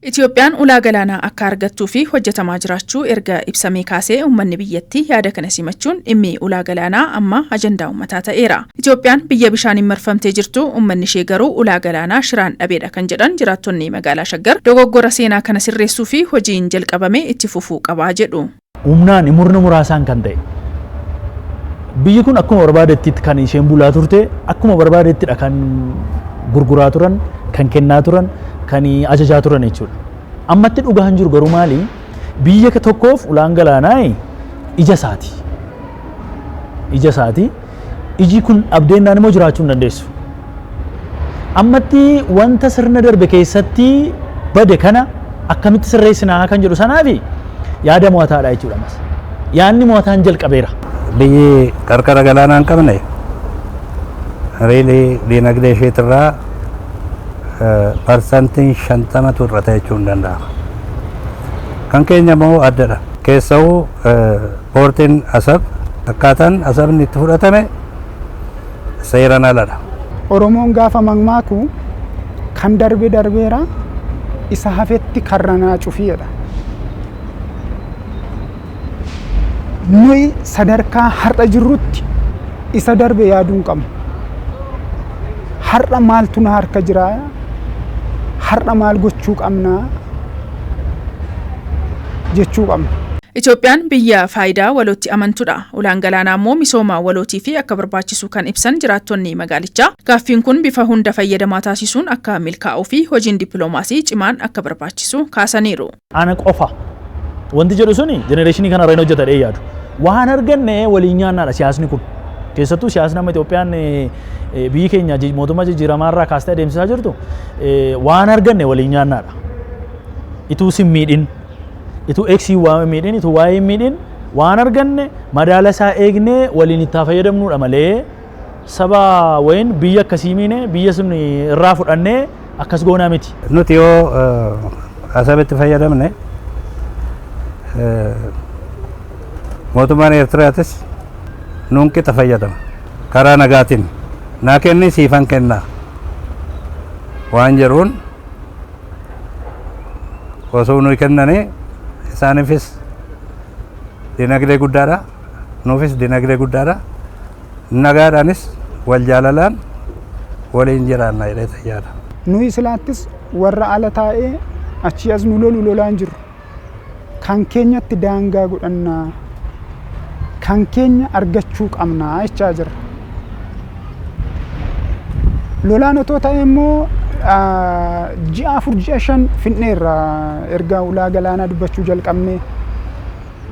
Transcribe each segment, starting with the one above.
Itoophiyaan ulaa galaanaa akka argattuu fi hojjetamaa jiraachuu erga ibsamee kaasee uummanni biyyattii yaada kana simachuun dhimmi ulaa galaanaa amma ajandaa uummataa ta'eera. Itoophiyaan biyya bishaaniin marfamtee jirtu, uummanni ishee garuu ulaa galaanaa shiraan dhabeedha kan jedhan jiraattonni magaalaa Shaggar, dogoggora seenaa kana sirreessuu fi hojiin jalqabame itti fufuu qabaa jedhu. Humnaan murna muraasaan kan ta'e. Biyyi kun akkuma barbaadettitti kan isheen bulaa turte, akkuma barbaadettidha kan gurguraa turan, kan kennaa turan, kan ajajaa turan jechuudha. Ammatti dhugaan jiru garuu maali? Biyya tokkoof ulaan galaanaa ija isaati. Ija isaati. Iji kun dhabdeennaan immoo jiraachuu hin dandeessu. Ammatti wanta sirna darbe keessatti bade kana akkamitti sirreessinaa kan jedhu sanaafi yaada mo'ataadha jechuudha ammas. Yaadni mo'ataan jalqabeera. Biyyi qarqara galaanaa hin qabne really dinagdee isheetirraa 50%tu hir'ata jechuun danda'ama. Kan keenya immoo addadha. Keessa'uu poortiin Asab, akkaataan Asabni itti fudhatame seeraan aladha. Oromoon gaafa mammaaku kan darbe darbeera, isa hafetti karranaa cufii jedha. Nuyi sadarkaa har'a jirrutti isa darbe yaaduu hin qabnu. Har'a maaltu na harka jiraa? Har'a maal gochuu qabnaa? Jechuu qabna. Itoophiyaan biyya faayidaa walootti amantudha. Ulaan galaanaa immoo misooma walootii fi akka barbaachisu kan ibsan jiraattonni magaalichaa, gaaffiin kun bifa hunda fayyadamaa taasisuun akka milkaa'uu fi hojiin dippiloomaasii cimaan akka barbaachisu kaasaniiru. Ana qofa wanti jedhu suni generation kana irra hin hojjeta dhee yaadu. Waan arganne waliin nyaannaadha siyaasni kun. Keessattuu siyaasni amma Itoophiyaan, biyyi keenya mootummaa jijjiiramaa irraa kaastee adeemsisaa jirtu, waan arganne waliin nyaannaadha. Ituu sin miidhin, ituu eksii waa miidhin, ituu waa'ee hin miidhin, waan arganne madaala isaa eegnee waliin itti haa fayyadamnuudha malee saba wayin biyya akkasii miine, biyya sun irraa fudhannee akkas goonaa miti. Nuti yoo Asabitti fayyadamne, mootummaan Eertiraatis nuun qixa fayyadama. Karaa nagaatiin naa kenni, siifan kennaa waan jedhuun osoo nuyi kennanii, isaaniifis dinagdee guddaadha, nuufis dinagdee guddaadha. Nagaadhaanis wal jaalalaan waliin jiraanna jedhee yaada. Nuyi silaattis warra ala taa'ee achii as nu lolu lolaa hin jirru. Kan keenyatti daangaa godhannaa, kan keenya argachuu qabnaa jechaa jirra. Lolaan otoo ta'e immoo ji'a 4, ji'a 5 finneerra erga ulaa galaanaa dubbachuu jalqabnee.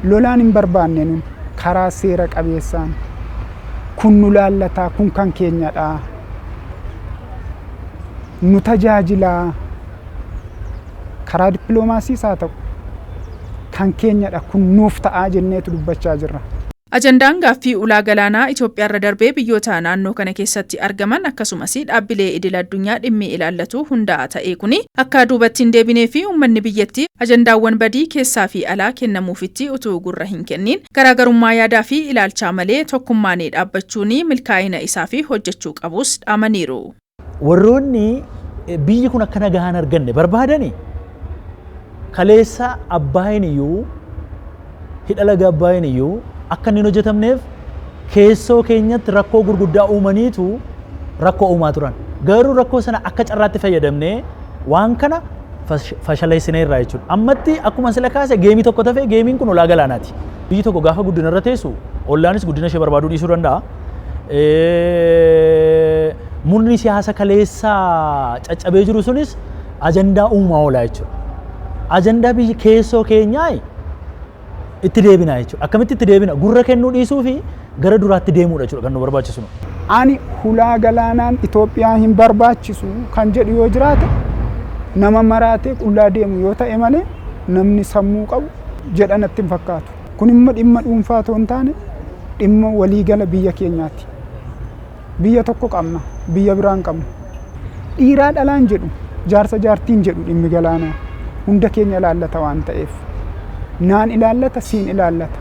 Lolaan hin barbaanne. Nun karaa seera qabeessaan kun nu laallataa, kun kan keenyadha, nu tajaajilaa, karaa dippiloomaasiis haa ta'u kan keenyadha, kun nuuf ta'aa jenneetu dubbachaa jirra. Ajandaan gaaffii ulaa galaanaa Itoophiyaarra darbee biyyoota naannoo kana keessatti argaman, akkasumas dhaabbilee idil addunyaa dhimmi ilaallatu hundaa ta'ee kuni akka duubatti hin deebinee fi uummanni biyyattii ajandaawwan badii keessaa fi alaa kennamuufitti utuu gurra hin kenniin, garaagarummaa yaadaa fi ilaalchaa malee tokkummaan dhaabbachuun milkaa'ina isaa fi hojjechuu qabus dhaamaniiru. Warroonni biyyi kun akka nagaa hin arganne barbaadani, kaleessa Abbaayin iyyuu, hidha laga Abbaayin iyyuu akka inni hin hojjetamneef keessoo keenyatti rakkoo gurguddaa uumaniitu rakkoo uumaa turan. Garuu rakkoo sana akka carraatti fayyadamnee waan kana fashaleessineerra jechuudha. Ammatti akkuma sila kaase game tokko tafee, gameiin kun ulaa galaanaati. Biyyi tokko gaafa guddina irra teessu ollaanis guddina ishee barbaaduu dhiisuu danda'a. Murni siyaasa kaleessaa caccabee jiru sunis ajandaa uumaa oolaa jechuudha. Ajandaa biyya keessoo keenyaa itti deebina jechuudha. Akkamitti itti deebina? Gurra kennuu dhiisuu fi gara duraatti deemuudha jechuudha kan nu barbaachisu. Ani hulaa galaanaan Itoophiyaa hin barbaachisu kan jedhu yoo jiraate, nama maraatee qullaa deemu yoo ta'e malee namni sammuu qabu jedha natti hin fakkaatu. Kun immoo dhimma dhuunfaa otoo hin taane dhimma waliigala biyya keenyaati. Biyya tokko qabna, biyya biraa hin qabnu. Dhiiraa dhalaan jedhu, jaarsa jaartiin jedhu, dhimmi galaanaa hunda keenya ilaallata waan ta'eef. Naan ilaallata, siin ilaallata.